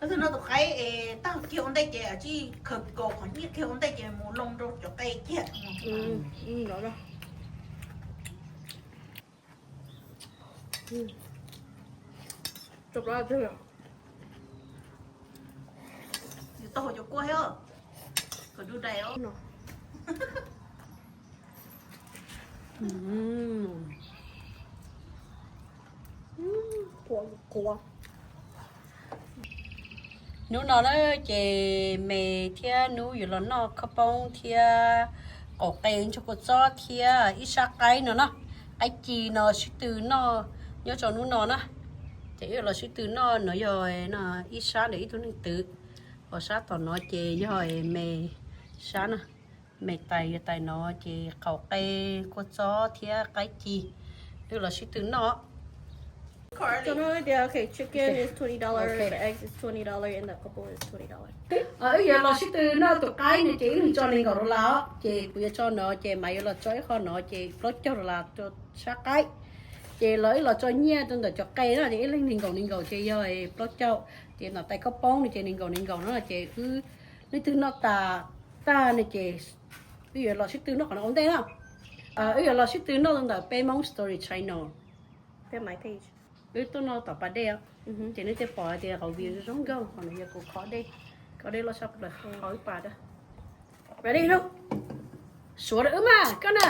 Tus no tus qaib es tag kiag ua ntej ces tsij khaws kaus qhov nyiaj kiag ua ntej ces mus loo rau cov qe kiag. Yus tau hauv cov kua thiab. Kom du dais os. Hnub no na ces me thiab Nub yuav los noj khob poob thiab qaum qe ntsuag kua txob thiab ib sab qaib no na. Qaib ci no sib tw noj nyob rau hnub no na. Ces wb los sib tw noj no yog ib sab ntawm ib tug neeg twv, ho sab tom no ces yog me sab na. Me tais yuav tais no ces qaum qe, kua txob thiab qaib ci. Wb los sib tw noj. Cho nó tias, okay, chicken is twenty dollars, the eggs is twenty dollars, and the couple is twenty dollars. Wb yuav los sib tw noj tus qaib no ces ib leeg tso nees nkaum dollar os, ces kuv yuav tso no ces Maiv yuav los tso ib qho no ces plaub caug dollar rau sab qaib. Ces los wb los tso nyiaj rau ntawm cov qe na, ces ib leeg nees nkaum nees nkaum ces yog plaub caug. Ces nram tais khob poob no ces nees nkaum nees nkaum no ces wb leej twg noj tas, tag no ces wb yuav los sib tw noj qhov no ua ntej na. Wb yuav los sib tw noj rau ntawm peb Hmoob Story Channel. Peb Maiv page. Wb tuaj noj tom pas dej, ces nej thiaj pom hais tias qhov view zoo nkauj, qhov no yog kuv khov dej, khov dej loj tshaj plaws hauv ib pas da. Ready, no? Suav rau wb mas koj na.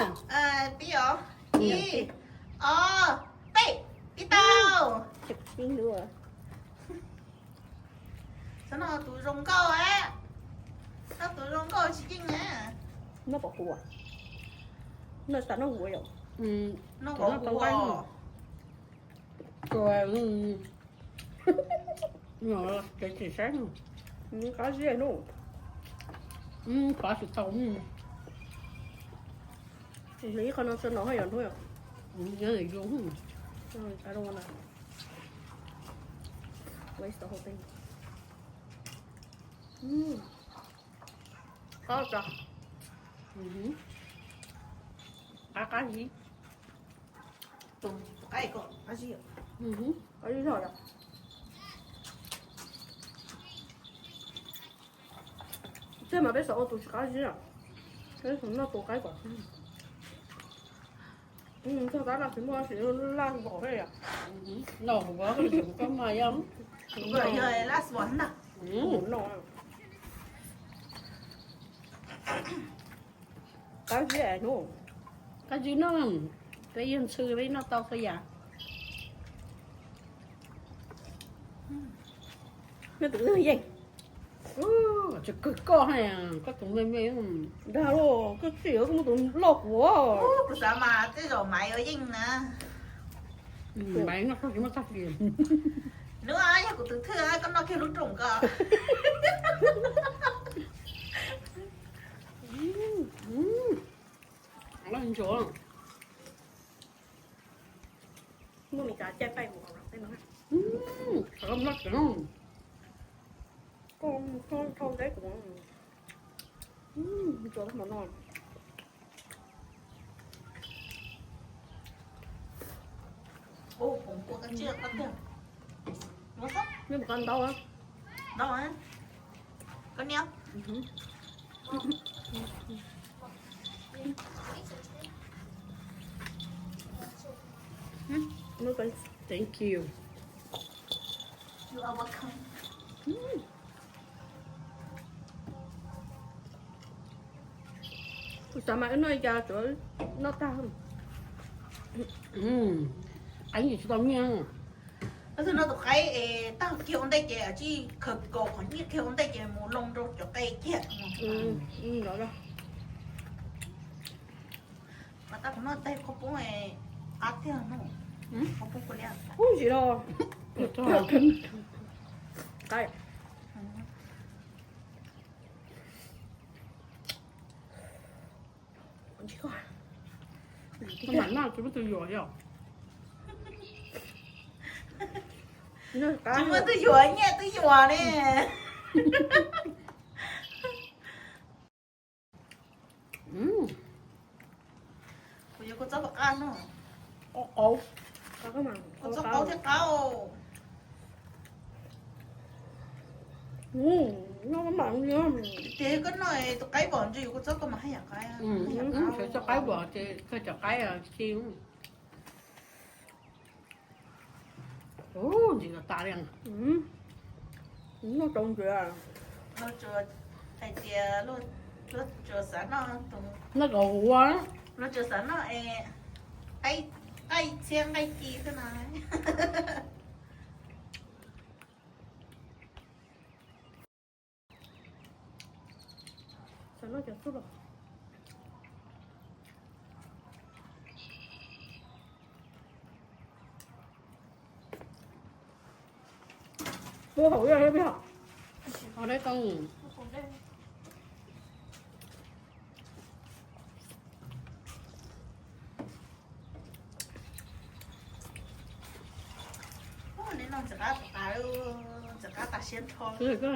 Pib os. Ib, ob, peb, pib tau. Xav noj tus zoo nkauj a. Noj tus zoo nkauj tsis yeej a. Noj pom kuv, noj tas noj huv yom. Noj pom kuv. Qab zib hnub. Qab tsis tau. Ib qho no tso no yom hnub yom. Waste the whole thing. Qab tso. Qab qab zib. Qab zib yom. Qab zib zog yom. Tej mas peb xav ua tus tsis qab zib, peb xav noj tus qaib kom. Txog tab laj tsis muaj tsis laj vom thiab yom. Noj vov koj mas yog. Yog laj vov na. Qab zib hnub. Qab zib noj, peb yog ntxhw peb noj tau txhua yam. Nej tus yeej. Tsis kawg koj, koj tus me me. Dag los koj tsis yuav koj muaj tus loj kuv. Kuv xav mas tej zaum Maiv yuav yeej na. Maiv noj koj tsis muaj tag kis. Nub, yog kuv tus thwj koj noj kiag lub rooj ko. Loj ntsuav. Muaj Meskas caij paij mus. Loj tsev. Koj thau teb kuv ntsuav mov no. Ua poom kua koj tsiaj koj tiag. Nej mus koj ntau. Ntau. Koj niam. Thank you. You are welcome. Kuv xav mas wb noj li cas tsuav noj tag. Qaib tsis tau nyiaj. Tus no tus qaib es tag kiag ua ntej ces tsij khaws kaus qhov nyiaj kiag ua ntej ces mus loo rau cov qe kiag. Mas tab kuv noj tag khob poob qab tiag no. Khob poob kuv liab. Ub, tsis los. Qaib. Koj mam noj tsis muaj tus yuam yom. Tsis muaj tus yuam, nyiaj twb yuam ne. Kuv yuav kua txob pom qab no. Qab qau. Kua txob qau thiab qab. Noj mam li. Ces koj noj tus qaib pom ntsis, kuv txob koj mas haj yam qaib. Txob qaib pom ces koj cov qaib ci. Ntsis tas li. Noj tau ntsis. Hais tias luag tsuas xav noj, noj kom huv, luag tsuas xav noj es qaib txhiab nqaij ci xwb no. Koj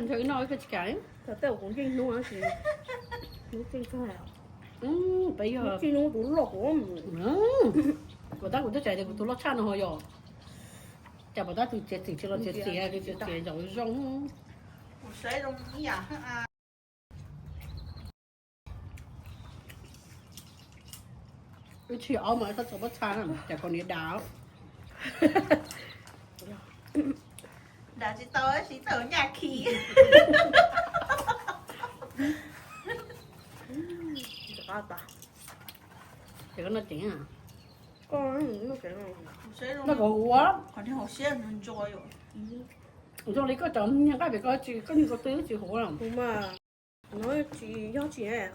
ntshaw ib no koj tsis kam li. Tej kuv ntsej hnub, hnub tseej kawg. Peb yog tseej hnub tus loj kuv. Kuv tab kuv twb txais tias kuv tus loj tshaj no ho yog. Cas pom tab tus txiav txim tsis los txiav txiav, tus txiav txiav zaum zoo. Wb tsis ob mas wb txhob txaus pob txha na, cas koj niam dav. Dav tsis tau tab sis txawm nyaj khi. Ces koj noj ceev. Noj kom huv. Zoo li koj cov niag nqaij pem koj tsis, koj niag ko tw tsis huv. Kuv mas no tsis yog tsis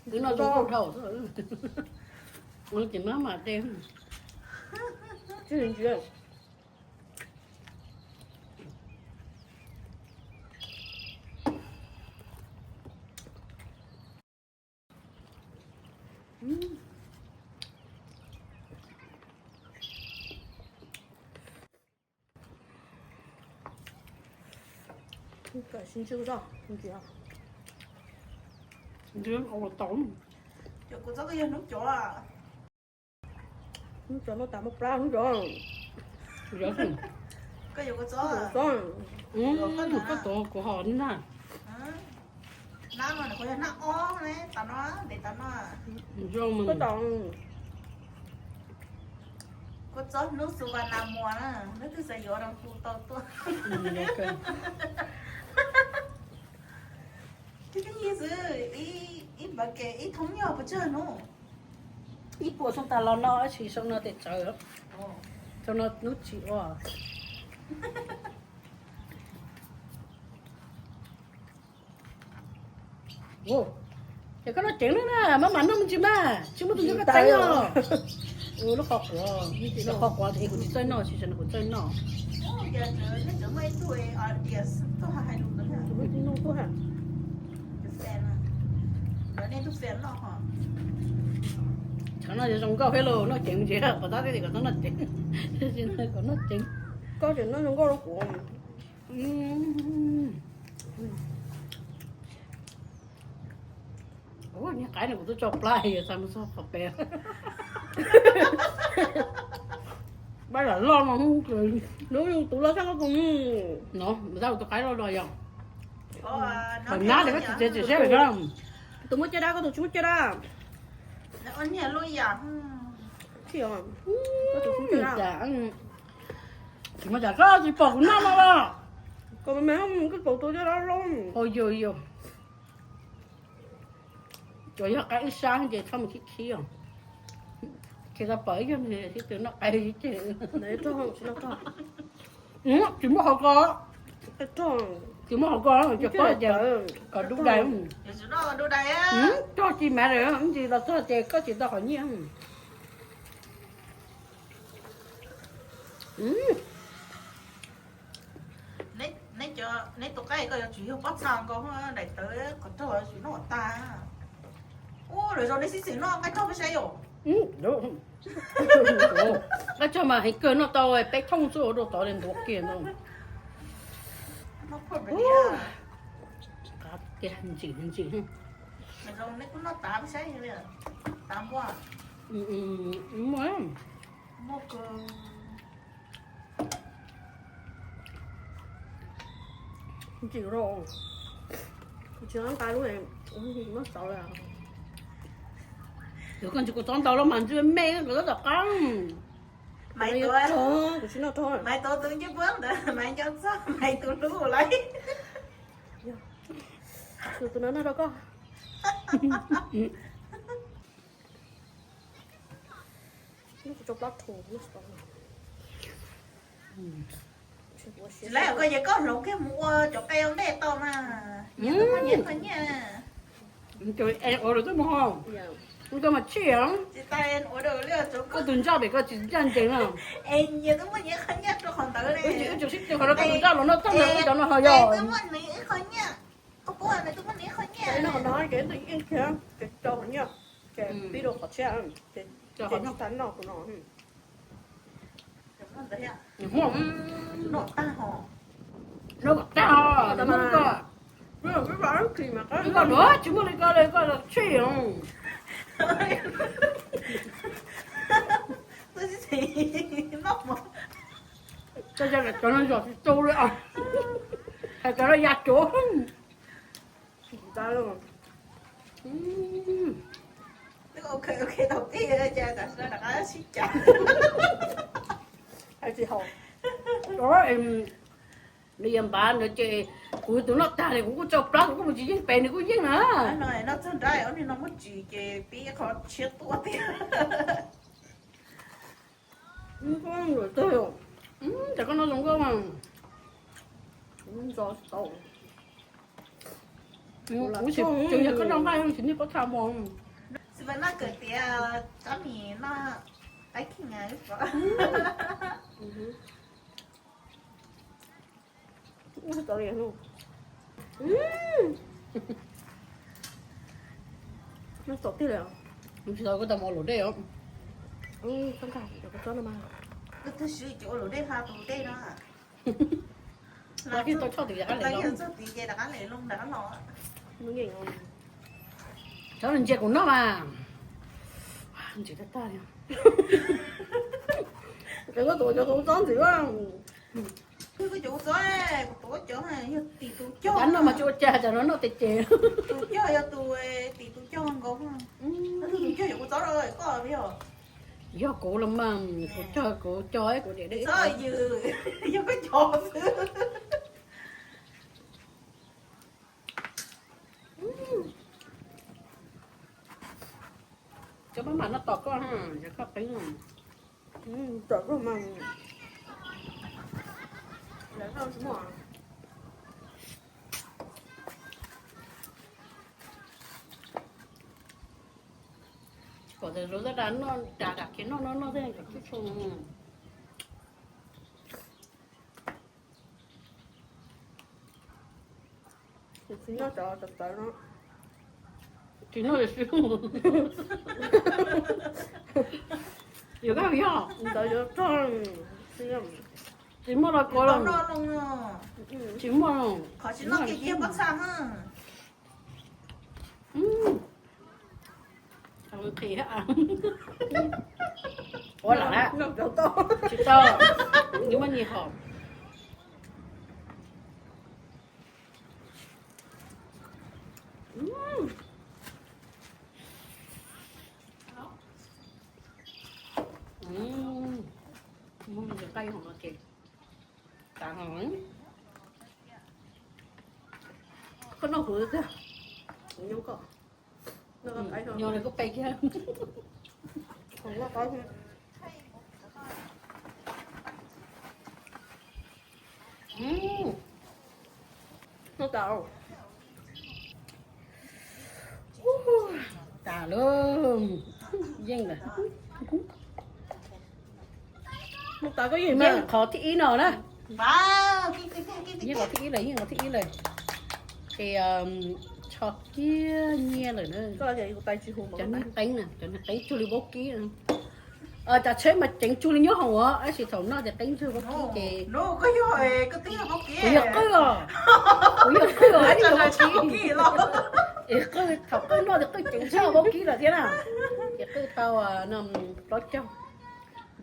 Wb noj zoo nkauj dhau xwb. Ces maj mam de. Hnub cov no tas muaj plab hnub cov. Koj yuav koj txob, koj tuav kuv ho na. Nab no nws kuj yog nab ob ne, tas no, ntev tas no. Koj tau. Koj txob hnub xu va na muas na, hnub twg xav yuav no hu tau tuaj. Tib yig xwb, ib npav ke ib thoob yog pes tsawg hnub? Ib puas xyoo tas los no tab sis xyoo no tes tsawv, xyoo no hnub tsis ua. Ces koj noj ceev lawm na, maj mam noj me ntsis mas, tsis muaj tus nco koj teeb os. Lub qhov quav, cov qhov quav es kuv tsis txawj noj, tsis txawj noj, kuv txawj noj. Tshav no zoo nkauj thiab los noj ceev ntsis, kom tab thiab kom txhob noj ceev, kom noj ceev. Koj tseem noj zoo nkauj rau kuv. Niag qaib no kuv twb tso plab yog txav mus txog qhov pem. Pab lam loj no, hnub yus tus loj tshaj koj tus. No, mus tab tus qaib loj los yog. Pab nab ces koj tsis txiav txim siab lawm. Tus muaj caj dab, koj tus tsis muaj caj dab. Tsis muaj caj dab, koj tsis pom kuv noj no los. Koj me, koj pom tus caj dab loj. Yog, yog. Tsuas yog qaib ib sab ces txhob mus khib khib os. Ces tau pom ib yog nws sib tw noj qaib ces. Tsis muaj qhov ko, tsis muaj qhov ko, ces pom ces kom dub dais. Txog ci mas lawm, ntsis los txog ces koj tsis tau qhov nyiaj. Neb tus qaib ko yuav tsum yog pob txha nkaus, daim tawv qhov rog tsis noj tag. Ua lawm zaum nej sib xeem noj nqaij rog peb saib yom. Nqaij rog mas heev kawg, noj tau peb thooj xwb ua rau tod li ntuav kiag no. Qab tiag ntsim ntsim. Zoo nej kuj noj tav saib li, tav npua. Muaj, muaj kawg. Tsis rau, tsis nqa lub, noj txaus lawm. Yog koj tsis kuv txob ntau los mas ntshe me kawg tom qab. Maiv tuav, kuv tsis noj rau. Maiv tuav tus ncej puab ntawd, Maiv nco txog Maiv tus hlub lawm. Tus no noj rau koj. Tsis laib koj ces koj hloov kiag mus ua cov qe ua ntej tau mas. Nyias twb muaj nyias qhov nyiaj. Ua lawm twb mus ho. Koj mas tsis, koj tus ntsaj pem koj tsis ntsaj ncees na. Es nyias twb muaj nyias qhov nyiaj rau qhov ntawd li. Wb tsis sib twv qhov no, koj tus ntsaj los noj tag nrho wb cov no ho yog. Twb muaj nws ib qho nyiaj. Koj puas nws twb muaj nws ib qho nyiaj. Qhov no ces yeej khiav ces rau qhov nyiaj, ces pib rau qhov tshiab, ces tsis tas noj tus no. Noj kom tag os, noj kom tag. Wb luag tsis muaj li koj li, koj los tshij os. Koj yog cov no yog tsis tau li os. Hais cov no ya cuv. Twb ok ok tau tij, cas tam sim no rov qab sib cav. Hais tsis haum. Nws yog npav ntawd ces kuv tus noj tag li kuv kuj tso plab, kuv kuj mus tsis yeej pem nws kuj yeej na. No noj txog nrab ua li no muaj tsis ces pib qhov tshiab tuaj tiag. Koj nqaij tag, cas koj noj zoo nkauj mas. Kuv ntxo tsis tau. Kuv tsis, tsuas yog koj noj nqaij tsis niaj pob tha mos. Xws li noj kawm tiav, tsab mis noj qaib khij na. Noj tau tiag li. Tsis tau koj tau mus ua luam dej os. Koj twb siv cov ua luam dej hla tus dej no. Tau choj tis rov qab lem los. Cov ntsia kuv noj mas. Ntxim tag tag li. Koj tuav cov kuv txob ntxim. Kuv tuav cov yog tim tus cog. Cov noj mas tsis ua cas, cov no noj tes ces. Tus cog yog tus tim tus cog nkaus. Tus cog yuav kuv txob rau koj yog. Yog kuv los mas, kuv cog, kuv cog kuv diam dej. Txob yws, yog koj cog xwb. Cov maj mam no tom koj, yog koj qeeb. Tom koj mas. Kom tus hlub tab dab noj, dam dam kiag noj noj noj thiaj kom tub tshua. Tsis noj cov tawv no. Tsis noj, yog koj yog ntawd yuav txog. Tsis muaj los kuv los. Tsis muaj los. Qhov tsis noj kiag pob txha. Ua lam na. Tsis tau, nws muaj nyias hom. Muab nqaij hov no ces tas hov. Koj noj kuv tiag, kuv nyob koj. Nyob li koj pe kiag. Noj tas. Tas lawm. Yeej lawm. Yeej qhov thib ib no na. Yeej qhov thib ib lawm, yeej qhov thib ib lawm. Ces tsho kiag nyiaj lawm na. Cov nag qeeb na, cov nag qeeb cuag li vaub kib. Cov tsheb mas ceev cuag li nyob hauv os, tab sis thaum noj ces qeeb cuag vaub kib ces. Kuv yog qwj os, kuv yog qwj os, ib yog vaub kib. Qwj thaum qwj noj ces qwj ceev tshaj vaub kib lawm thiab na. Ces qwj tau plaub caug,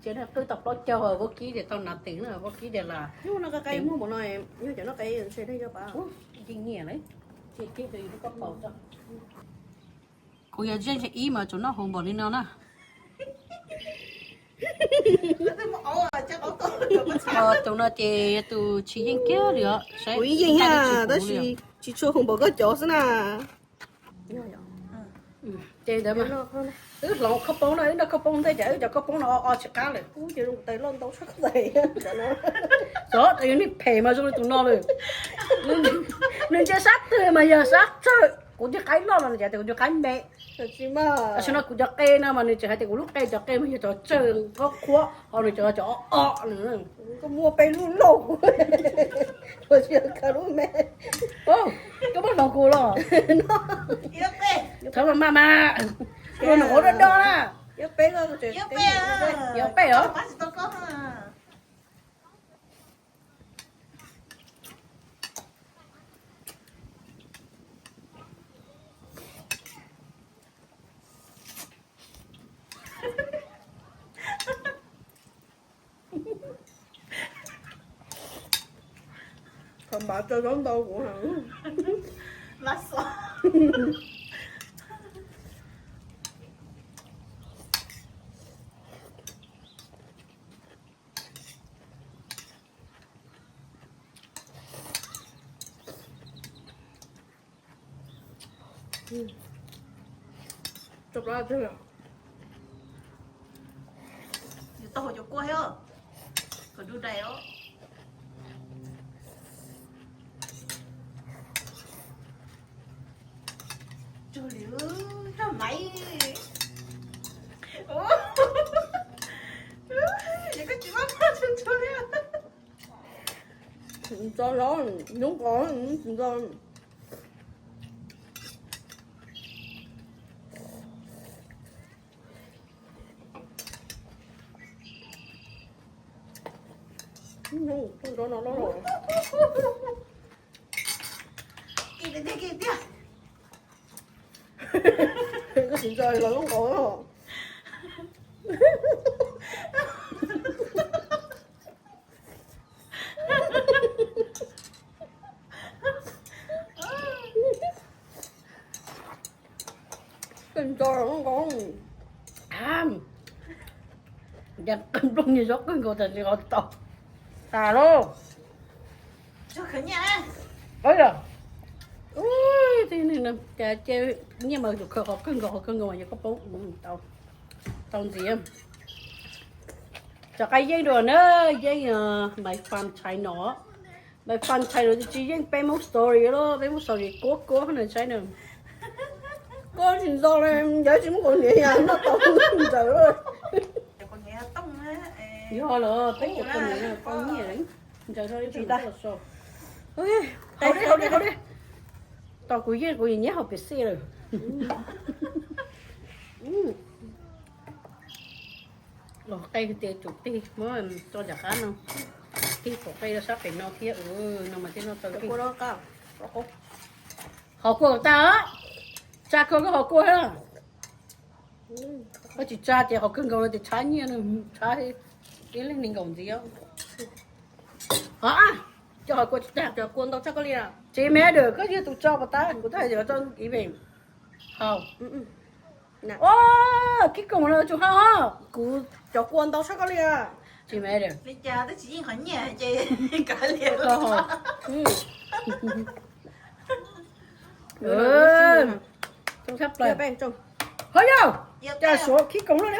ces qwj tau plaub caug vaub kib ces tau nav tees na, vaub kib ces las yeej nyiam lawm. Kuv yog zeej ib mas tsuas noj hauv npaum li no na. Tus no ces yog tus tsis yeej kiag li os. Kuv yeej yeej thiab tab sis tsis tshua hauv npaum koj cov xwb na. Ces ntawd mas wb hloov khaub poob no, wb noj khaub poob ntej ces wb cov khaub poob no o tsis qab lawm. Ub, ces zoo tais loj ntau tshaj koj tais. Xyov yog nej phem mas zoo li tus no lawm. Nws ntsia sab twg mas yog sab tsawg, kuv tus qaib loj los nws tseem hais tias kuv tus qaib me. Tam sim no kuv cov qe no mas nws tseem hais tias kuv lub qe cov qe mas yog cov tsawg qhuab qhuab, ho nws cov cov o o nws. Koj muaj peb lub lauj, kuv tsis yog koj lub me. Koj muab hloov kuv los? Thov mas mas mas, ua nws qhuav do do na. Yog peb os. Qhov npav tso zaub ntau kuv. Yus tau hauv cov kua thiab, kom du dais os. Tsuag li, tsuag maiv. Ua, es koj tsis muab paj tsuag tsuag li. Tsis ntxo los, hnub qos tsis ntxo. Hnub qos no loj loj. Koj tsis ntxo los hnub qos no. Koj ntxo los hnub qos. Nplooj nyuag zaub kawg nkaus tas li qhov tau. Tas lauj. Nyiaj mas yus khaws qhov kawg nkaus, qhov kawg nkaus mas yog koj poob tau ntxiv. Tso qaib yeeb dua na, yeeb My Fun Channel. My Fun Channel tsis yeej peb Hmoob story los, peb Hmoob story kuab kuab na saib na. Koj tsis ntxo li, yog tsis muab kuv niam yog noj tau ntawd. Yog los peb cov poj niam tau nyiaj ntsaws rau ib tug so. Hau li, hau li, hau li. Tau kuv yeej kuv nyiam hauv pem xij lawm. Los qe tias tsum tig muab tso nram qab no, tig pom qe rau sab pem no thiab, no mas thiaj noj tau. Qhov kua tag, tsa kho koj qhov kua. Koj tsis tsa ces qhov kawg nkaus no ces tshab nyiaj, tshab ib leeg nees nkaum ntxiv. Cov qhov kua tsis tag, cov kua ntau tshaj koj li. Tsis me dam, koj yog tus tso pas tab, kuv twb hais tias tso ib pem. Hau. Kib koom no tsuas hau. Kuv cov kua ntau tshaj koj li. Tsis me dam. Li cas twb tsis yeej qhov nyiaj ces kav liam. Ho yog, cas suav kib koom luaj li.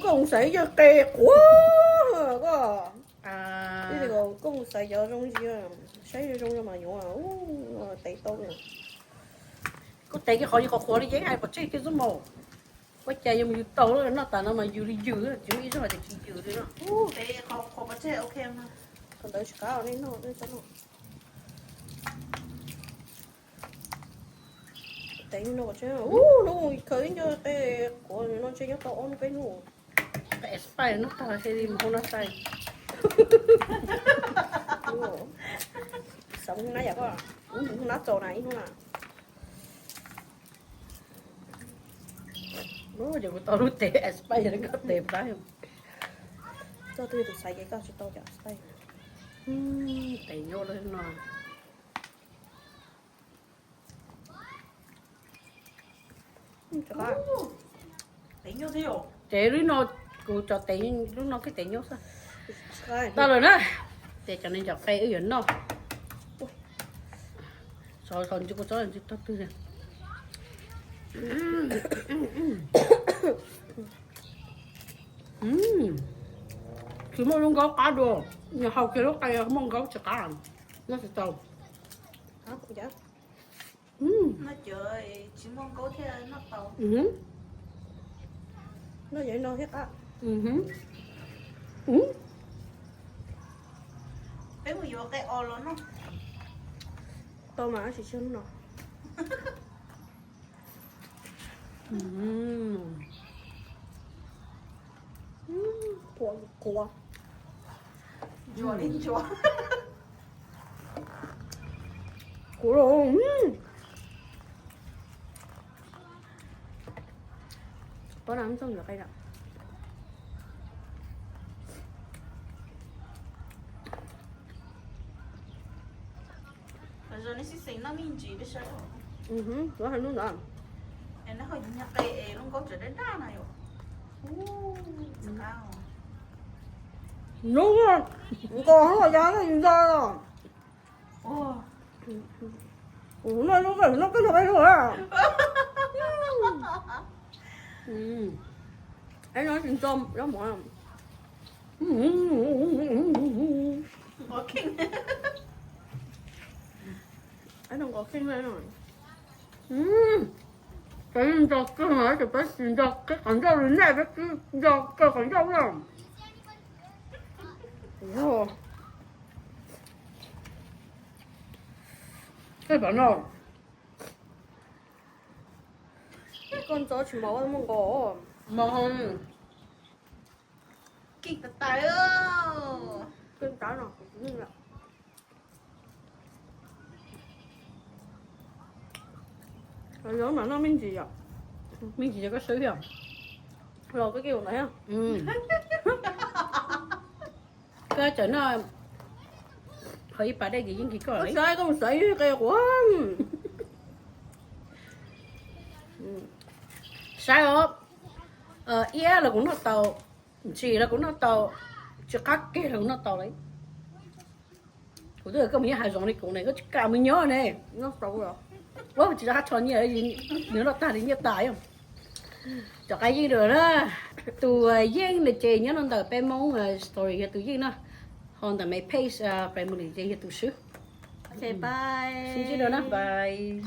Koj mus xaiv yawg qe quav koj. Koj mus xaiv cov zoo ntsis, saib zoo zoo mas yuav, tev tau. Koj tev kiag qhov yus qhuav qhuav li yeeb hais pov tseg kiag xwb mas. Ua cas yus mus yus taug lawm noj tas no mas yws li yws, tsis muaj ib zaug tias tsis yws li no. Qhov ntawd tsis qab nej noj, nej txhob noj. Tev no, ub, hnub khaws ib co qe quav no ntshe nyob tau ob hnub peb hnub. Qe spy noj tag thiaj li mus hauv no xais. Xav mus na yam koj, mus na txaus na ib hnub na. Ces kuv tau lub tes expire, koj tes pab. Koj twb tus xaiv ces koj tsis tau cov expire. Tes nyuaj lawm no. Ces lub no, kuv cov tes, lub no kuj tes nyuaj xwb. Tau lawm na. Ces cov ne cov qe wb yuav noj. Xov xov ntsw kuv txob ntsw tog twg. Tsis muaj lub nkaub qab dua, nws haus kiag lub qe muaj nkaub tsis qab, noj tsis tau. Noj cov tsis muaj nkaub thiaj noj tau. Noj cov no thiaj qab. Peb mus yuav qe os los noj. Tau mas tsis tseg lub no. Qhuav, qhuav. Ntsuav li ntsuav. Qhuav los. Pob no txooj yuav qe lawm. Zoo nej xib xeem noj me ntsis peb saib. Hnub ntawd. Es noj qe es lub nkaub tseem daj daj na yom. Hnub nkaus hab ya noj ntau. Kuv noj lub nkaub noj koj noj peb lub. Es no tsis ntxo zaub mov. Es no nqos kheej no. Cov yeej ntxo kawg mas, ces peb tsis ntxo qe qhov ncauj li nej, peb twb ntxo kawg qhov ncauj na. Tej pam no. Koj ntxo tsis mos muaj nqos. Mos. Keej tas tas. Keej tas no. Los mas noj me ntsis yom. Me ntsis yog koj swb thiab. Los koj kiag ntawd thiab. Koj tseem noj qhov ib pas dej ces yeej kis koj lawm. Saib koj mus xaiv qe quav. Saib os, iab los kuv noj tau, ntsim los kuv noj tau, tsis qab kiag los kuv noj tau lawm. Kuv twb koj mus nyob hav zoov li kuv ne, koj tsis kam mus nyob ne. Ua tsis rov qab tsho nyiaj, nws noj tag li nyiaj tas. Cov qab yeej lawm na. Tus yeej no ces nyob no ntawm peb Hmoob story yog tus yeej na, ho ntawm me page family ces yog tus swb. Sib ntsib dua na, bye.